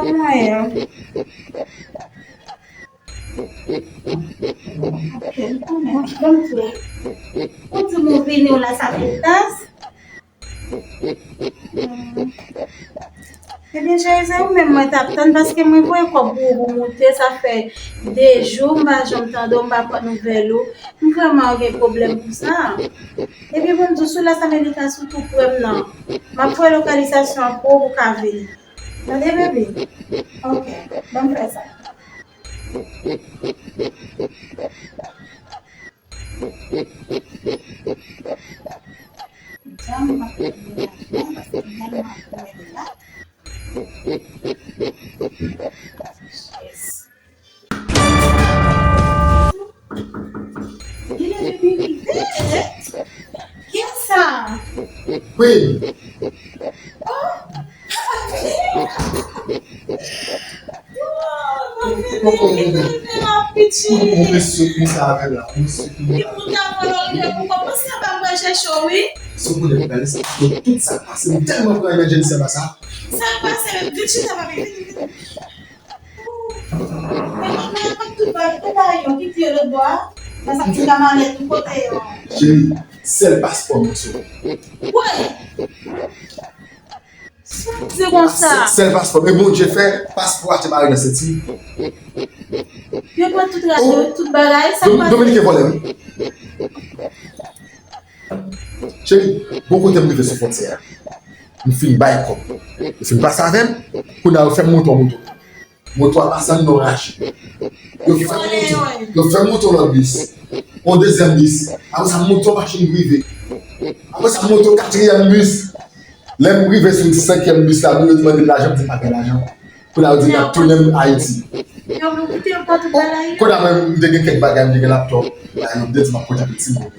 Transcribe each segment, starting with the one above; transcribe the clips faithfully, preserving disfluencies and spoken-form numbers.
Mwen, ok, m konnen. Bon, tou. Ou di m ou vini, w la, sa fè tas? Hmm. Ebyen, cheri, se ou menm mwen t ap tann, paske mwen voye kòb pou ou pou moute, sa fè de jou, m pa janm tande w, m pa pran nouvèl ou. M kwè m gen pwoblèm pou sa. Epi pou m di w, sou Las Américas, sou tou prè m nan. M ap voye lokalizasyon an pou ou, pou w ka vini. Tande, bebe? Ok, ban m fè sa. Jan m ap fè mennaj mwen, paske mennaj mwen ap fè la. Yes. Genlè depi rive. Kiyès sa? Queen. Oh! Ou vle sot konsa avè m la, ou sot konsa. Li pou ta vòlò, li pou kòmanse anba mwen chèche w, wi. Si w konnen m pral esplike w tout sa k pase, m tèlman pran emergency anba sa. Sa k pase menm? Vin chita, papi, vin, vin. Men, men, men, tout bagay, tout bagay yo, kite yo lòt bò a. Nan sa ki ka malèt tout kote yo. Cheri, sèl paspò m nan sou. Woy! Sa w di konsa? Sèl paspò. E Bondye fè paspò a te mare nan senti m. Yo pran tout radyo, tout bagay, sa k pase? Dominiken vòlè, wi. Cheri, bon kote m rive sou fwontyè a. M fin bay kòb. Yo fin pase avè m, kounye a yo fè m monte yon moto. Moto a pase anndan yon rache. Yo fè m monte, yo fè m monte yon lòt bis. Yon dezyèm bis. Apre sa, m monte yon machin prive. Apre sa, m monte yon katriyèm bis. Lè m rive sou senkyèm bis la, nou yo di mande m lajan, m di m pa gen lajan. Kounye a yo di m y ap tounen m Ayiti. Yo, yo kite yo pran tout bagay yo. Kounye a mwen, m te gen kèk bagay, m te gen laptòp. Bagay yo, m te di m ap pote pou timoun yo.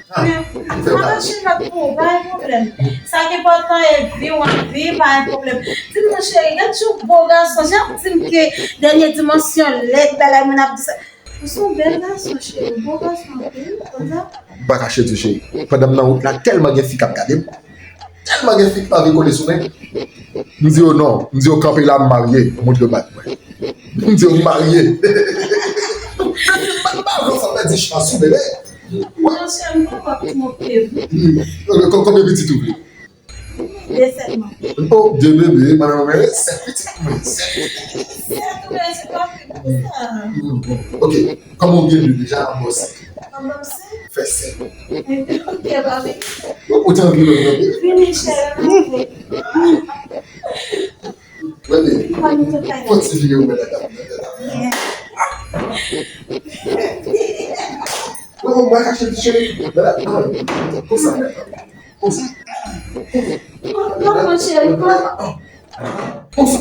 Ah, men, m fè m ap bagay. Achte lòt pou ou, pa gen pwoblèm. Sa ki enpòtan e vi w anvi, pa gen pwoblèm. Di m non cheri, gad yon bo gason, jan w di m ke dènye dimansyon lèd, bagay moun ap di sa. Ou se yon bèl gason, cheri. Ou bo gason anpil, konsa. M pa kache di w, cheri. Pandan m nan wout la, tèlman gen fi k ap gade m. Tèlman gen fi k anvi kole sou mwen. M di yo non. M di yo kanpe la, m marye. Montre yo bat mwen. M di yo m marye. M pa vle w fè pèdi chans ou, bebe. Monchè, m pa w ap twonpe m. Konbyen pitit ou vle? De sèlman. Oh, de bebe, mwen menm, mwen, sèt pitit mwen, sèt. Sèt ou menm, se pa fè pou sa. Ok, kòman w gen de deja, an ba w senk? An ba w senk? Fè sèt. Ok, papi. Ou te anvi lòt, non? Vini, cheri, vini. Bebe, fò ti vire ou mèt la. Non, mwen kache ti cheri. Konsa. Konsa. Konsa,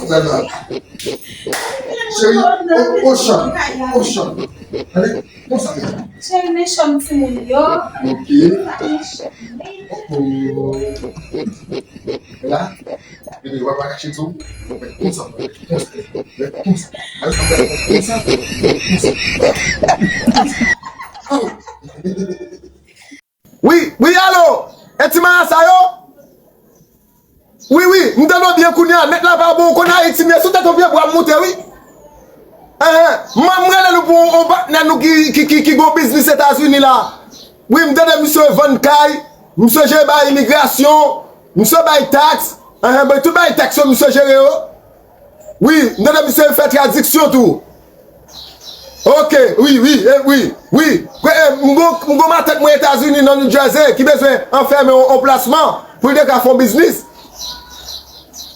konsa. Cheri, o, o chan, o chan. Tande, konsa. Cheri, mechan timoun yo. Ok. Oh, oh. La, bebe, w ap kache tou. Konsa, konsa, konsa. Konsa, konsa. Wi, wi, alo! E ti marasa yo? Wi, wi, m tande w byen kounye a. Nèt la pa bon, ou konn Ayiti m ye, sou tèt yon vye bwa m moute, wi. Enhen, m, m rele nou pou yon, yon patnè nou ki, ki, ki, ki gen yon biznis Etazini la. Wi, m tande misye vann kay, misye jere bay imigrasyon, misye bay taks. Enhen, bay tout bay taks yo, misye jere yo. Wi, m tande misye fè tradiksyon tou. Ok, wi, wi, e, wi, wi. Kwe, e, m gon, m gon matant mwen Etazini nan New Jersey ki bezwen anfèmen yon, yon plasman pou l te ka fè yon biznis.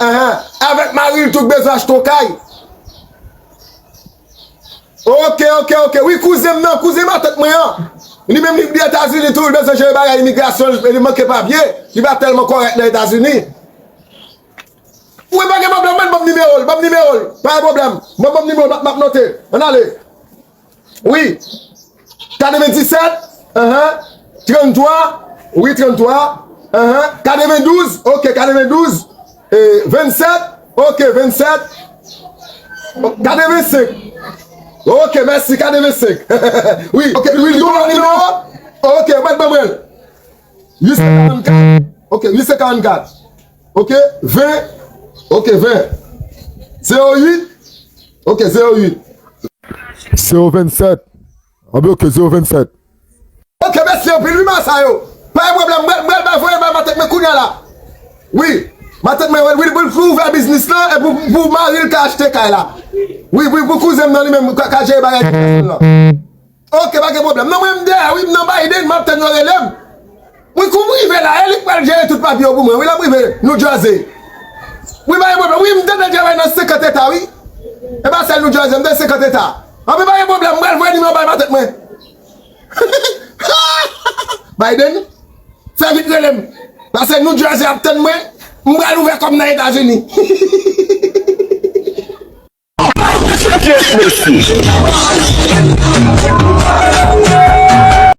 Enhen. Avèk mari l tou k bezwen achte yon kay. Ok, ok, ok. Wi, kouzen m nan, kouzen matant mwen an. Li menm li, li Etazini tou, li bezwen jere bagay imigrasyon, li, li manke papye. Li pa tèlman kòrèk nan Etazini. Wi, pa gen pwoblèm, mwen, ban m nimewo l, ban m nimewo l. Pa gen pwoblèm. Mwen, ban m nimewo l, m ap, m ap note. Ann ale. Wi. Katrevendisèt, enhen, tranntwa, wi, tranntwa, enhen, katrevendouz, ok, katrevendouz, e, vennsèt, ok, vennsèt, katrevensenk, ok, mèsi, katrevensenk, wi, ok, wi, wi, nimewo, ok, mwen, ban mwen l, uit san karannkat, ok, uit san karannkat, ok, ven, ok, ven. Zewo uit. Ok, zewo uit. Zewo vennsèt. Anben, ok, zewo vennsèt. Ok, mèsi anpil, wi, masa yo. Pa gen pwoblèm, mwen, mwen, mwen voye bay matant mwen kounye a la. Wi, matant mwen, wi, wi, pou, pou ouvè biznis lan, e pou, pou mari l ka achte kay la. Wi, wi, pou kouzen m nan li menm, ka, ka jere bagay edikasyon l lan. Ok, pa gen pwoblèm. Non, mwen, m dèyè, wi, m nan Biden, m ap tann yo rele m. Wi, kou m rive la, e li k pral jere tout papye yo pou mwen. Wi, lè m rive New Jersey. Wi, pa gen pwoblèm. Wi, m tande l travay nan senkant eta, wi. E pa sèl New Jersey, m tande senkant eta. Anben, pa gen pwoblèm, m pral voye nimewo bay matant mwen. Biden, fè vit rele m. Paske New Jersey ap tann mwen, m pral ouvè kò m nan Etazini.